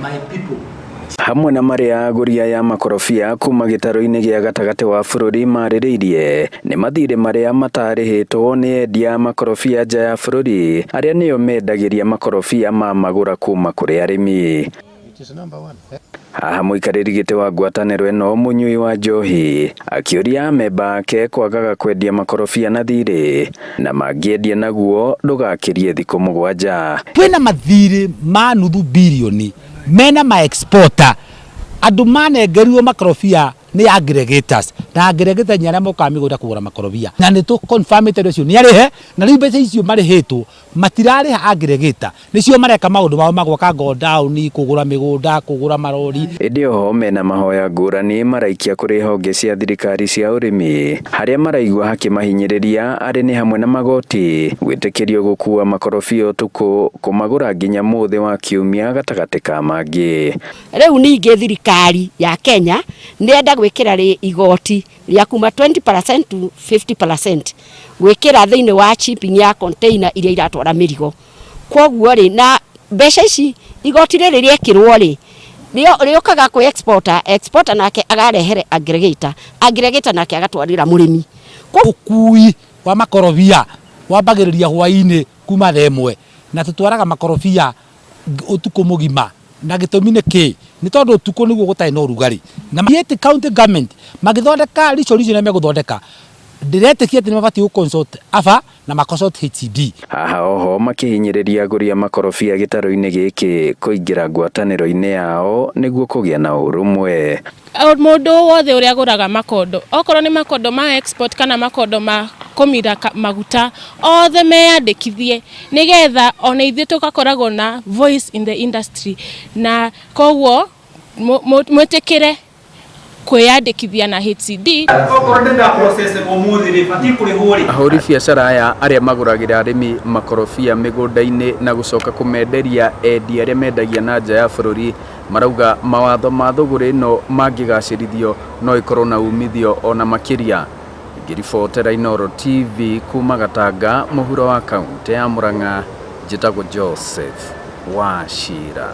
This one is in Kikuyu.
My people. Hamwe na marĩa agũri aya a makorobia kuma gĩtarũ-inĩ gĩa gatagatĩ wa bũrũri marĩrĩirie nĩ mathirĩ marĩa matarĩhĩtwo nĩ endia a makorobia nja ya bũrũri arĩa nĩo mendagĩria makorobia ma magũra kuma kũrĩ arĩmi. Haha mũikarĩri gĩtĩ wa ngwatanĩro ĩno mũnyui wa njohi akĩũria amemba ake kwagaga kwendia makorobia na thirĩ na mangĩendia naguo ndũgakĩrie thikũ 7. Kwĩna mathirĩ ma nuthu birioni mena ma exporter andũ manengerirwo makorobia nĩ aggregators na aggregators nĩ arĩa mokaga mĩgũnda kũgũra makorobia na nĩ tũ confirmĩte ũndũ ũcio nĩ arĩhe na rĩu mbeca icio marĩhĩtwo matirarĩha aggregator nĩcio mareka maũndũ mao ma gwaka godown, kũgũra mĩgũnda, kũgũra marori. Ĩndĩ oho mena mahoya ngũrani maraikia kũrĩ honge cia thirikari cia ũrĩmi harĩa maraigua hakĩmahinyĩrĩria arĩ nĩ hamwe na magoti gwĩtĩkĩrio gũkua makorobia ũtukũ kũmagũra nginya mũthĩ wa kiumia gatagatĩ ka mangĩ. Rĩu ningĩ thirikari ya Kenya nĩenda gwĩkĩra igoti rĩa kuma 20% to 50% gwĩkĩra thĩinĩ wa shipping ya container iria iratwara mĩrigo. Koguo rĩ, na mbeca ici igoti rĩrĩ rĩekĩrwo rĩ, rĩũkaga kwĩ exporter, exporter nake agarehere aggregator, aggregator nake agatwarĩra mũrĩmi. Ũkui wa makorobia wambagĩrĩria hwaĩ-inĩ kuma thaa 1 na tũtwaraga makorobia ũtukũ mũgima na gĩtũmi nĩ kĩ? Nĩ tondũ ũtukũ nĩguo gũtarĩ na ũrugarĩ. Na yet county government magĩthondeka resolution ĩrĩa megũthondeka ndĩretĩkia atĩ nĩ mabatiĩ gũ consult ABA na ma consult HCD. Haha oho makĩhinyĩrĩria agũri a makorobia gĩtarũ-inĩ gĩkĩ kũingĩra ngwatanĩro-inĩ yao nĩguo kũgĩa na ũrũmwe. Mũndũ wothe ũrĩa agũraga makondo, okorwo nĩ makondo ma export kana makondo ma kũmira maguta, othe meyandĩkithie nĩgetha ona ithuĩ tũgakoragwo na voice in the industry, na koguo mwĩtĩkĩre kwĩyandĩkithia na HCD. Okorwo ndĩna process ũmũthĩ rĩ, batiĩ kũrĩhwo rĩ. Ahũri biacara aya arĩa magũragĩra arĩmi makorobia mĩgũnda-inĩ na gũcoka kũmenderia endia arĩa mendagia na nja ya bũrũri marauga mawatho ma thũgũrĩ ĩno mangĩgacĩrithio no ĩkorwo na umithio ona makĩria. Ngĩribotera Inooro TV kuma Gatanga mũhuro wa kaũntĩ ya Murang'a, njĩtagwo Joseph Wachira.